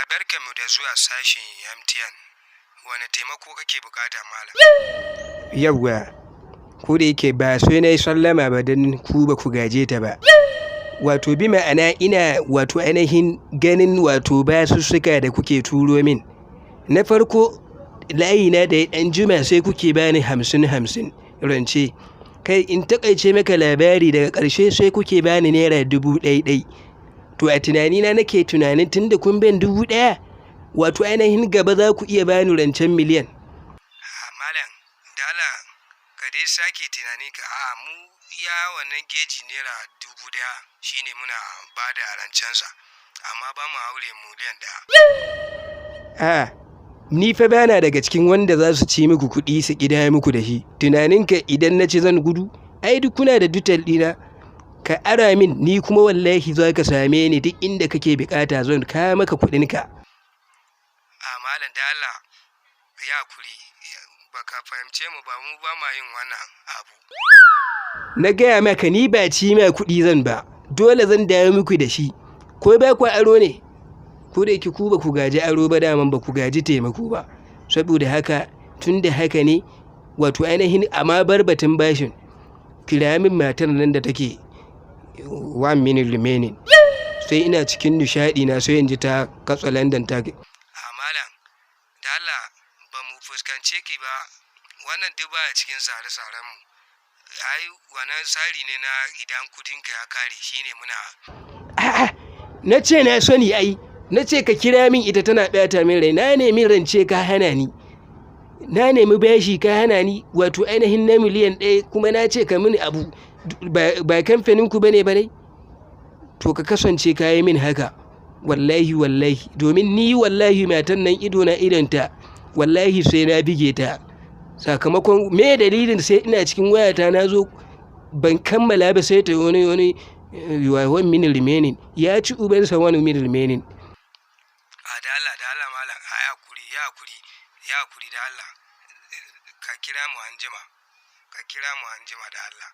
Barkanmu da zuwa sashen MTN. Wane taimako kake bukata, malam? Yawwa, ko da yake ba sai na yi sallama ba don ku ba ku gaje ta ba. Wato bi ma'ana ina wato ainihin ganin wato basussuka da kuke turo min. Na farko layina da ya ɗan jima sai kuke bani 50 50 rance. Kai, in taƙaice maka labari, daga ƙarshe sai kuke bani ₦1,000 ɗai. To a tunanina nake tunanin tunda kun ban 1,000, wato ainihin gaba za ku iya bani rancen miliyan. Malam, da Allah ka dai sake tunani ka a mu iya wannan geji ₦1,000 shine muna ba da rancensa, amma ba mu haure miliyan 1. A ni fa bana daga cikin wanda za su ci muku kuɗi su ƙidaya muku da shi. Tunaninka idan na ci zan gudu? Ai duk kuna da detail ɗina. Ka ara min, ni kuma wallahi za ka same ni duk inda kake bukata, zan kawo maka kuɗinka. A malam, da Allah ya hakuri, baka fahimce mu ba, mu ba ma yin wannan abu. Na gaya maka ni ba ci ma kuɗi zan ba, dole zan dawo muku da shi. Ko ba ku aro ne? Ko da yake ku ba ku gaji aro ba, daman ba ku gaji taimako ba. Saboda haka tun da haka ne, wato ainihin amma bar batun bashin. Kira min matar nan da take one minute remaining. Sai ina cikin nishaɗi na sai in ji ta katsa London ta. A malam, da Allah ba mu fuskance ki ba, wannan duk baya cikin tsare-tsaren mu. Ai wannan tsari ne na idan kudinka ya kare shine muna. A'a, na ce na sani ai, na ce ka kira min ita, tana ɓata min rai, na nemi rance ka hana ni. Na nemi bashi ka hana ni, wato ainihin na miliyan 1, kuma na ce ka mini abu ba kamfanin ku bane ba ne? To ka kasance ka yi min haka. Wallahi wallahi, domin ni wallahi matan nan ido na idonta, wallahi sai na bige ta. Sakamakon me dalilin sai ina cikin wayata na zo ban kammala ba sai ta wani you are one minute remaining. Ya ci ubansa one minute remaining. A da Allah, da Allah malam, a ya hakuri, ya hakuri, ya hakuri, da Allah. Ka kira mu anjima. Ka kira mu anjima, da Allah.